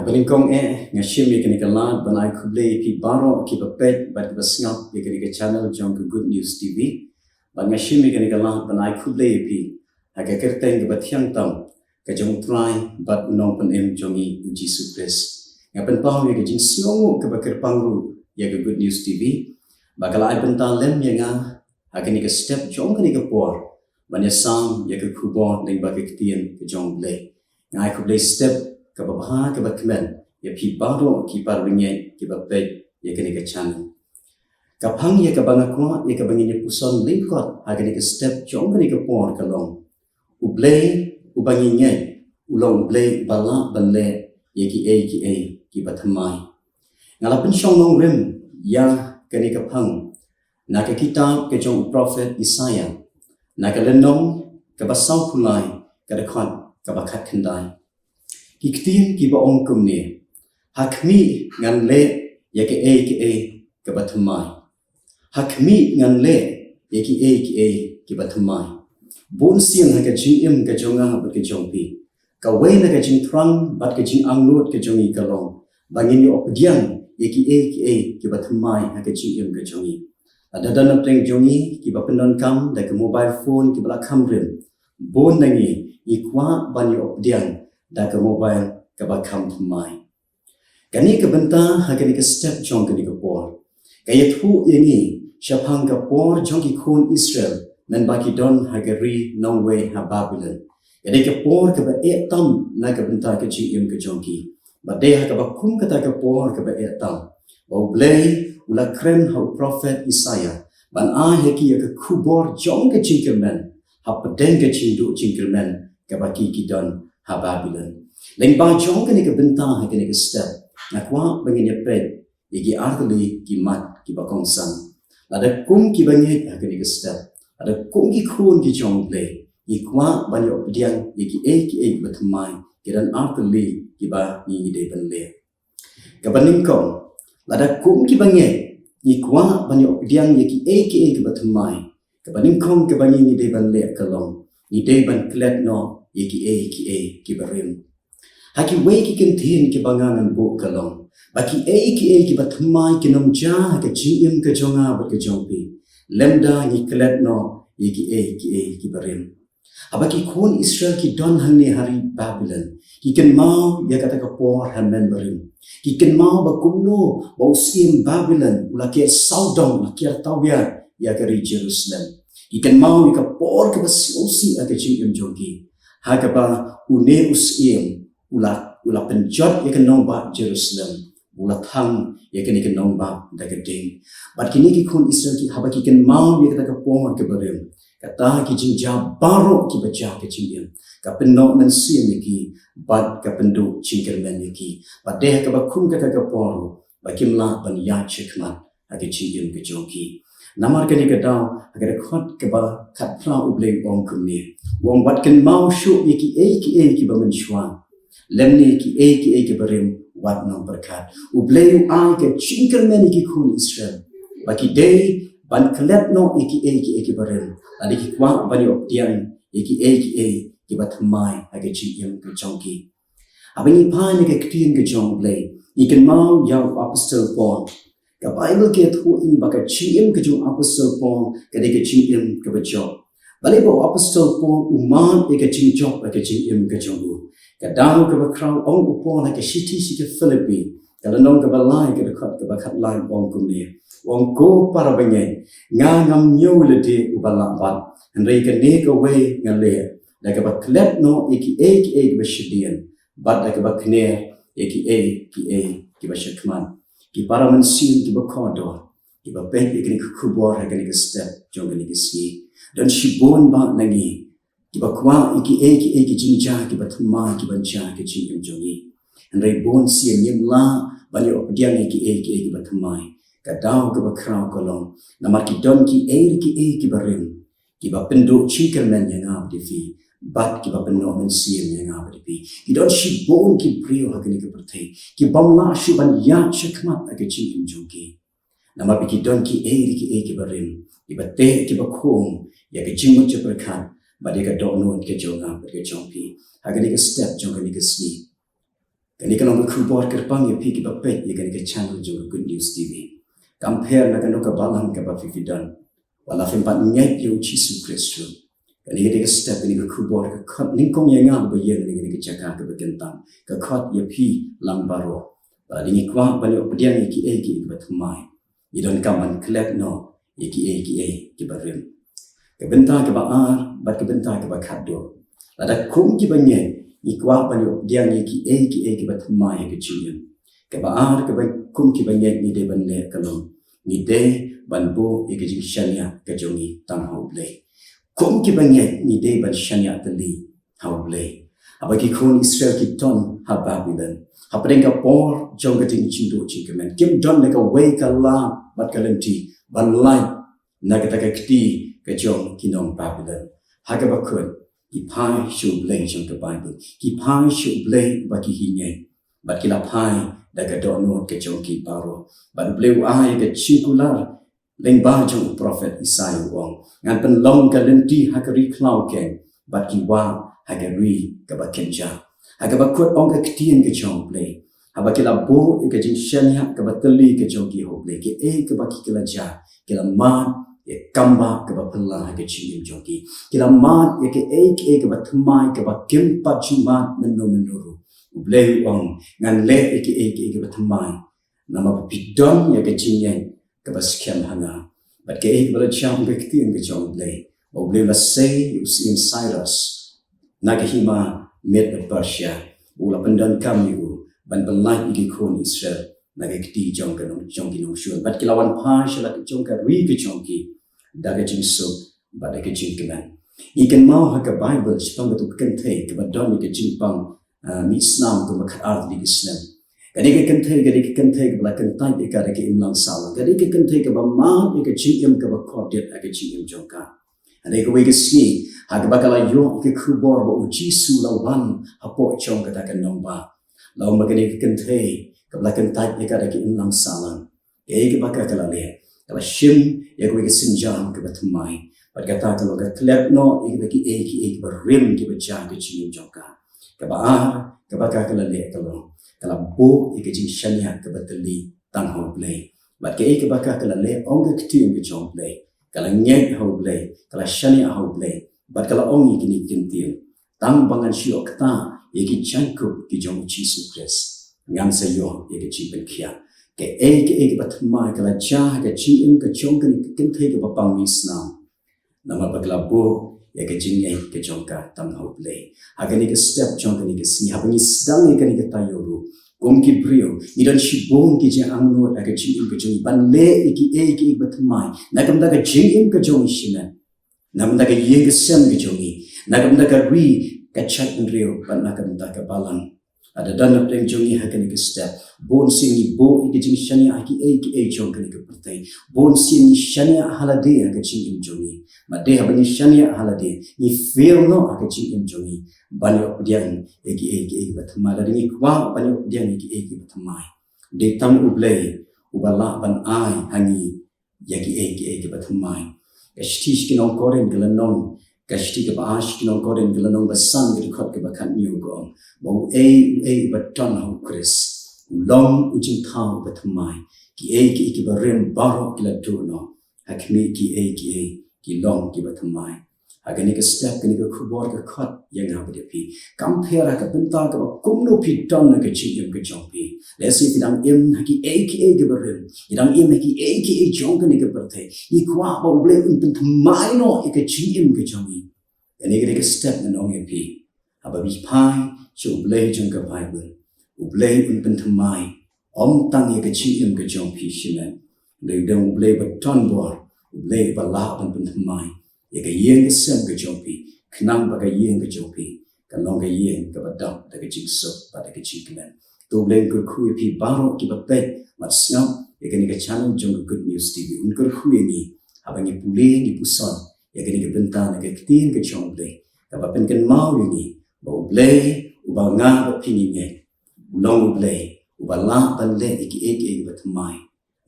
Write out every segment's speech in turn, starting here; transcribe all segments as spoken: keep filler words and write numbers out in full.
Banyngkong eh, nga shim ïa kane ka lad ban ai khublei ïa phi baroh kiba peit bad kiba sngap ïa kane ka channel jong ka Good News T V. Bad nga shim ïa kane ka lad ban ai khublei ïa phi ha ka kyrteng kaba thiang tam ka jong U Trai bad U Nongpynim jong ngi U Jisu Khrist. Nga pynpaw ïa ka jingsngewnguh kaba kyrpang ruh ïa ka Good News T V ba ka la ai bynta lem ïa nga ha kane ka step jong kane ka por ban ïasam ïa ka khubor lyngba ka ktien ka jong U Blei. Nga ai khublei step kaba bha kaba kmen ïa phi baroh ki parabangeit kiba peit ïa kane ka channel. Ka phang ïa kaba nga kwah ïa kaba ngin ïa puson lyngkot ha kane ka step jong kane ka por ka long: U Blei uba ngi ngeit u long U Blei uba lah ban leh ïa kiei kiei kiba thymmai. Nga la pynshong nongrim ïa kane ka phang na ka kitab ka jong u prophet Isaiah, na ka lynnong kaba sawphew lai, ka dkhot kaba khatkhyndai. Ki ktien kiba ong kumne: Ha khmih ngan leh ïa kiei kiei kiba thymmai. Ha khmih ngan leh ïa kiei kiei kiba thymmai. Bun sien ha ka jingim ka jong nga bad ka jong phi, kawei na ka jingthrang bad ka jingangnud ka jong ngi ka long ba ngin ïoh pdiang ïa kiei kiei kiba thymmai ha ka jingim ka jong ngi. Lada don na pdeng jong ngi kiba pyndonkam da ka mobile phone kiba la kham rim, bun na ngi ngi kwah ban ïoh pdiang da ka mobile kaba kham thymmai. Kane ka bynta ha kane ka step jong kane ka por ka ïathuh ïa ngi shaphang ka por jong ki khun Israel mynba ki don ha ka ri nongwei ha Babilon. Ka dei ka por kaba eh tam na ka bynta ka jingim ka jong ki. Bad dei ha kaba kum kata ka por kaba eh tam ba U Blei u la kren ha u prophet Isaiah ban ai ha ki ïa ka khubor jong ka jingkyrmen hapdeng ka jingduh jingkyrmen kaba ki ki don ha Babilon. Lyngba jong kane ka bynta ha kane ka step nga kwah ba ngin ïa peit ïa ki artylli ki mat kiba kongsan. Lada kum kiba ngeit ha kane ka step, lada kum ki khun ki jong U Blei, ngi kwah ban ïoh pdiang ïa kiei kiei kiba thymmai, ki don artylli kiba ngi ngi dei ban leh. Kaba nyngkong, lada kum kiba ngeit ngi kwah ban ïoh pdiang ïa kiei kiei kiba thymmai, kaba nyngkong kaba ngi ngi dei ban leh ka long ngi dei ban klet noh ïa kiei kiei kiba rim. Ha kiwei ki kyntien kiba nga ngan buh ka long ba kiei kiei kiba thymmai kin ym jia ha ka jingim ka jong nga bad ka jong phi lymda ngi klet noh ïa kiei kiei kiba rim. Haba ki khun Israel ki don hangne ha ri Babilon, ki kynmaw ïa kata ka por hynmen barim. Ki kynmaw ba kumno ba u syiem Babilon u la ker sawdong, u la ker tawiar ïa ka ri Jerusalem. Ki kynmaw ïa ka por kaba sngewsih ha ka jingim jong ki, ha kaba une u syiem u la, u la pynjot ïa ka nongbah Jerusalem, u la thang ïa kane ka nongbah da ka ding. Bad kine ki khun Israel ki, haba ki kynmaw ïa kata ka por kaba rim, kata ki jingjia baroh kiba jia ha ka jingim ka pynnoh mynsiem ïa ki bad ka pynduh jingkyrmen ïa ki. Bad dei ha kaba kum kata ka por ruh ba kim lah ban ïaid shakhmat ha ka jingim ka jong ki. Namar kane ka daw ha ka dkhot kaba khatphra U Blei u ong kumne, u ong, wat kynmaw shuh ïa kiei kiei kiba mynshuwa, lymne kiei kiei kiba rim wat nang pyrkhat. U Blei u ai ka jingkyrmen ïa ki khun Israel ba ki dei ban klet noh ïa kiei kiei kiba rim lada ki kwah ban ïoh pdiang ïa kiei kiei kiba thymmai ha ka jingim ka jong ki. Haba ngi phai na ka ktien ka jong U Blei, ngi kynmaw ïa u apostol Paul. Ka Baibl ka ïathuh ïa ngi ba ka jingim ka jong u apostol Paul ka dei ka jingim kaba jop. Balei ba u apostol Paul u mad ïa ka jingjop ha ka jingim ka jong u? Ka daw kaba khraw ong u Paul ha ka shithi sha ki Philippi, ka lynnong kaba lai, ka dkhot kaba khatlai, u ong kumne, u ong, ko para bangeit, nga ngam ñiew lade uba lah bat, hynrei kane kawei nga leh, da kaba klet noh ïa kiei kiei kiba shadien, bad da kaba kner ïa kiei kiei kiba shakhmat. Ki para mynsiem kiba kordor kiba peit ïa kane ka khubor ha kane ka step jong kane ka sngi, don shibun bah na ngi kiba kwah ïa kiei kiei ki jingjia kiba thymmai kiban jia ha ka jingim jong ngi. Hynrei bun sien ngim lah ban ïoh pdiang ïa kiei kiei kiba thymmai. Ka daw kaba khraw ka long namar ki don kiei kiei kiba rim kiba pynduh jingkyrmen ïa nga bad ïa phi, bad kiba pynnoh mynsiem ïa nga bad ïa phi. Ki don shibun ki briew ha kane ka pyrthei ki bym lah shuh ban ïaid shakhmat ha ka jingim jong ki, namar ba ki don kiei kiei kiba rim, kiba teh kiba khum ïa ka jingmut jingpyrkhat bad ïa ka dohnud ka jong nga bad ka jong phi. Ha kane ka step jong kane ka sngi, Kane ka long ka khubor kyrpang ïa phi kiba peit ïa kane ka channel jong ka Good News T V. Kam pher na kano ka balang kaba phi phi don, wat la phim pat ngeit ïa u Jisu Khrist ruh, kane ka dei ka step, kane ka khubor ka khot nyngkong ïa nga uba ïeng na kane ka jaka kaba kyntang. Ka khot ïa phi lang baroh, ba lada ngi kwah ban ïoh pdiang ïa kiei kiei kiba thymmai, ngi donkam ban klet noh ïa kiei kiei kiba rim. Ka bynta kaba ar bad ka bynta kaba khatduh. Lada kum kiba ngeit ngi kwah ban ïoh pdiang ïa kiei kiei kiba thymmai ha ka jingim, kaba ar kaba kum kiba ngeit ngi dei ban leh ka long, ngi dei ban buh ïa ka jingshaniah ka jong ngi tang ha U Blei. Kum kiba ngeit ngi dei ban shaniah tylli ha U Blei. Haba ki khun Israel ki don ha Babilon, hapdeng ka por jong ka jingshim duh jingkmen, kim don da kawei ka lad bad ka lynti ban lait na kata ka kti ka jong ki nong Babilon. Ha kaba kut ki phai sha U Blei jong ka Baibl, ki phai sha U Blei ba ki hi ngeit, bad ki la phai da ka dohnud ka jong ki baroh. Bad U Blei u ai ka jingkular lyngba jong u prophet Isaiah, u ong, ngan pynlong ka lynti ha ka ri khlaw keng, bad ki wah ha ka ri kaba kynja. Ha kaba kut ong ka ktien ka jong U Blei, haba ki la buh ïa ka jingshaniah kaba tylli ka jong ki ha U Blei, kiei kaba ki ki la jia, ki la mad ïa ka kambah kaba phylla ha ka jingim jong ki. Ki la mad ïa kiei kiei kaba thymmai kaba kim pat ju mad mynno mynno ruh. U Blei u ong, ngan leh ïa kiei kiei kaba thymmai, namar ba phi don ïa ka jingngeit kaba skhem ha nga. Bad kaei kaba la jia, ong ka ktien ka jong U Blei, ba U Blei u la sei ïa u Syiem Cyrus na ka hima Med bad Persia, u la pyndonkam ïa u ban pynlait ïa ki khun Israel na ka kti jong ka nong, jong ki nongshun. Bad ki la wan phai sha la ka jong ka ri ka jong ki da ka jingsuk bad da ka jingkmen. Ngi kynmaw ha ka Baibl shaphang katu ka kynthei kaba don ïa ka jingpang, ah, mih snam kumba khatar tylli ki snem. Ka dei ka kynthei, ka dei ka kynthei kaba la kyntait ïa ka da ka imlang sahlang. Ka dei ka kynthei kaba mad ïa ka jingim kaba kordit ha ka jingim jong ka. Ha kawei ka sngi, ha kaba ka la ïoh ïa ka khubor ba U Jisu u la wan hapoh jong kata ka nongbah, la ong ba kane ka kynthei kaba la kyntait ïa ka da ka imlang sahlang, kaei kaba ka, ka la leh, ka la shim ïa kawei ka sienjam kaba thymmai. Bad kata ka long ka klet noh ïa kiei kiei kiba rim kiba jia ha ka jingim jong ka. Kaba ar kaba ka, ka la leh ka long, ka la buh ïa ka jingshaniah kaba tylli tang ha U Blei. Bad kaei kaba ka, ka la leh, ong ka ktien ka jong U Blei, ka la ngeit ha U Blei, ka la shaniah ha U Blei, bad ka la ong ïa kine ki kyntien, tang ba ngan shu ïoh ktah ïa ki jaiñkup ki jong U Jisu Khrist, ngan sa ïoh ïa ka jingpynkhiah. Kaei kaei kaba thymmai ka la jia ha ka jingim ka jong kane ka kynthei kaba pang mih snam, namar ba ka la buh ïa ka jingngeit ka jong ka tang ha U Blei. Ha kane ka step jong kane ka sngi, haba ngi sdang ïa kane ka taïew ruh, kum ki briew ngi don shibun ki jingangnud ha ka jingim ka jong ngi ban leh ïa kiei kiei kiba thymmai na ka bynta ka jingim ka jong ngi shimet, na ka bynta ka ïing ka sem ka jong ngi, na ka bynta ka ri ka jaitbynriew, bad na ka bynta ka balang. Lada don napdeng jong ngi ha kane ka step, bun sien ngi buh ïa ka jingshaniah ha kiei kiei jong kane ka pyrthei. Bun sien ngi shaniah ha lade ha ka jingim jong ngi. Bad dei haba ngi shaniah ha lade, ngi fail noh ha ka jingim jong ngi ban ïoh pdiang ïa kiei kiei kiba thymmai. Lada ngi kwah ban ïoh pdiang ïa kiei kiba thymmai, dei tang U Blei uba lah ban ai ha ngi ïa kiei kiei kiba thymmai. Ka shithi sha ki nong Korinth ka lynnong, ka shithi kaba ar sha ki nong Korinth ka lynnong ba san, ka dkhot kaba khathynñiew, ka ong ba uei uei uba don ha U Khrist u long u jingthaw uba thymmai. Kiei kiei kiba rim baroh ki la duh noh, ha khmih, kiei kiei ki long kiba thymmai. Ha kane ka step, kane ka khubor ka khot ïa nga bad ïa phi, kam pher ha ka bynta kaba kumno phi don ha ka jingim ka jong phi. Lehse phi dang im ha kiei kiei kiba rim, phi dang im ha kiei kiei jong kane ka pyrthei. Ngi kwah ba U Blei un pynthymmai noh ïa ka jingim ka jong ngi. Kane ka dei ka step ngan ong ïa phi, haba phi phai sha U Blei jong ka Baibl, U Blei un pynthymmai ym tang ïa ka jingim ka jong phi shimet, hynrei U dei U Blei uba don bor, U Blei uba lah ban pynthymmai ïa ka ïing ka sem ka jong phi, khnang ba ka ïing ka jong phi kan long ka ïing kaba dap da ka jingsuk bad da ka jingkmen. To U Blei un kyrkhu ïa phi baroh kiba peit bad sngap ïa kane ka channel jong ka Good News T V. Un kyrkhu ïa ngi haba ngi pule, ngi puson ïa kane ka bynta na ka ktien ka jong U Blei, kaba pynkynmaw ïa ngi ba U Blei uba nga bad phi ngi ngeit u long U Blei uba lah ban leh ïa kiei kiei kiba thymmai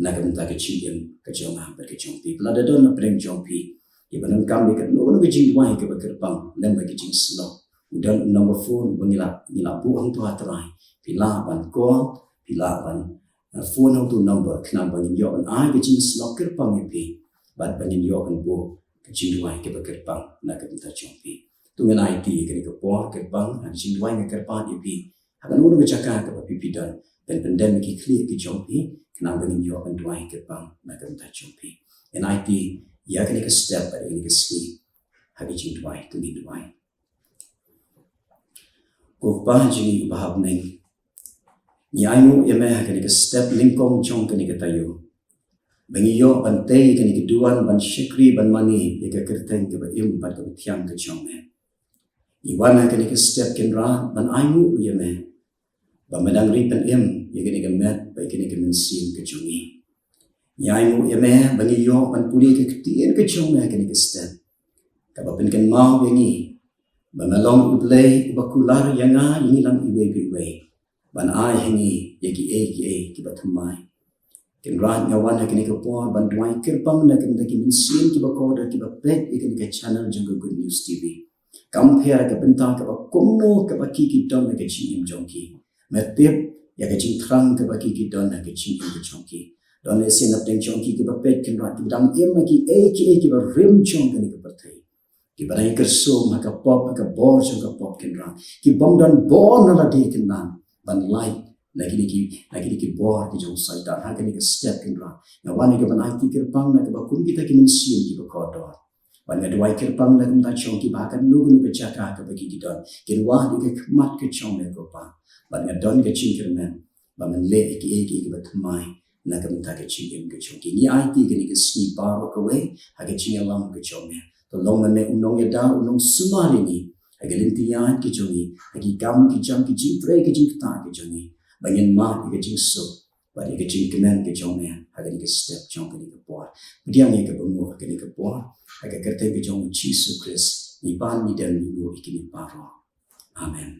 na ka bynta ka jingim ka jong nga bad ka jong phi. Lada don napdeng jong phi kiba donkam ïa kano kano ka jingduwai kaba kyrpang lem bad ka jingsngew, u don u number phone uba ngi la, ngi la buh hangto ha trai. Phi lah ban call, phi lah ban, uh, phone ha uto u number khnang ba ngin ïoh ban ai ka jingsngew kyrpang ïa phi bad ba ngin ïoh ban buh ka jingduwai kaba kyrpang na ka bynta jong phi. To ngin aiti ïa kane ka por kyrpang, ha ka jingduwai nga kyrpad ïa phi ha kano kano ka jaka kaba phi phi don, ban pyndem ïa ki khlieh ki jong phi khnang ba ngin ïoh ban duwai kyrpang na ka bynta jong phi. Ngin aiti ïa kane ka step bad ïa kane ka sngi ha ka jingduwai. To ngin duwai. Ko Kpa jong ngi uba ha bneng, ngi ainguh ïa me ha kane ka step nyngkong jong kane ka taïew ba ngi ïoh ban tei ïa kane ka duwan ban shakri ban mane ïa ka kyrteng kaba im bad kaba thiang ka jong me. Ngi wan ha kane ka step Kynrad ban ainguh ïa me ba me dang ri pynim ïa kane ka met bad ïa kane ka mynsiem ka jong ngi. Ngi ainguh ïa me ba ngi ïoh ban pule ka ktien ka jong me ha kane ka step kaba pynkynmaw ïa ngi ba me long U Blei uba kular ïa nga ïa ngi lang iwei pa iwei ban ai ha ngi ïa kiei kiei kiba thymmai. Kynrad, nga wan ha kane ka por ban duwai kyrpang na ka bynta ki mynsiem kiba kordor kiba peit ïa kane ka channel jong ka Good News T V. Kam pher ka bynta kaba kumno kaba ki ki don ha ka jingim jong ki, me tip ïa ka jingthrang kaba ki ki don ha ka jingim ka jong ki. Don lehse na pdeng jong ki kiba peit, Kynrad, kiba dang im ha kiei kiei kiba rim jong kane ka pyrthei, kiba dang ïakyrshum ha ka pop, ha ka bor jong ka pop, Kynrad, ki bym don bor na lade, Kynrad, ban lait na kine ki, na kine ki bor ki jong Soitan. Ha kane ka step, Kynrad, nga wan ïa ka ban aiti kyrpang na kaba kum kita ki mynsiem kiba kordor. Bad nga duwai kyrpang na ka bynta jong ki ba ha kano kano ka jaka kaba ki ki don, kin wad ïa ka khmat ka jong me, ko Kpa. Bad nga don ka jingkyrmen ba men leh ïa kiei kiei kiba thymmai na ka bynta ka jingim ka jong ki. Ngi aiti kane ka sngi baroh kawei ha ka jingïalam ka jong me. To long me me u nongïada, u nongsumar ïa ngi ha ka lynti ïaid ka jong ngi, ha ki kam ki jam, ki jingtrei ki jingktah ka jong ngi, ba ngin mad ïa ka jingsuk bad ïa ka jingkmen ka jong me ha kane ka step jong kane ka por. Pdiang ïa ka bynta ha kane ka por, ha ka kyrteng ka jong U Jisu Khrist ngi pan, ngi dem, ngi nguh ïa kine baroh. Amen.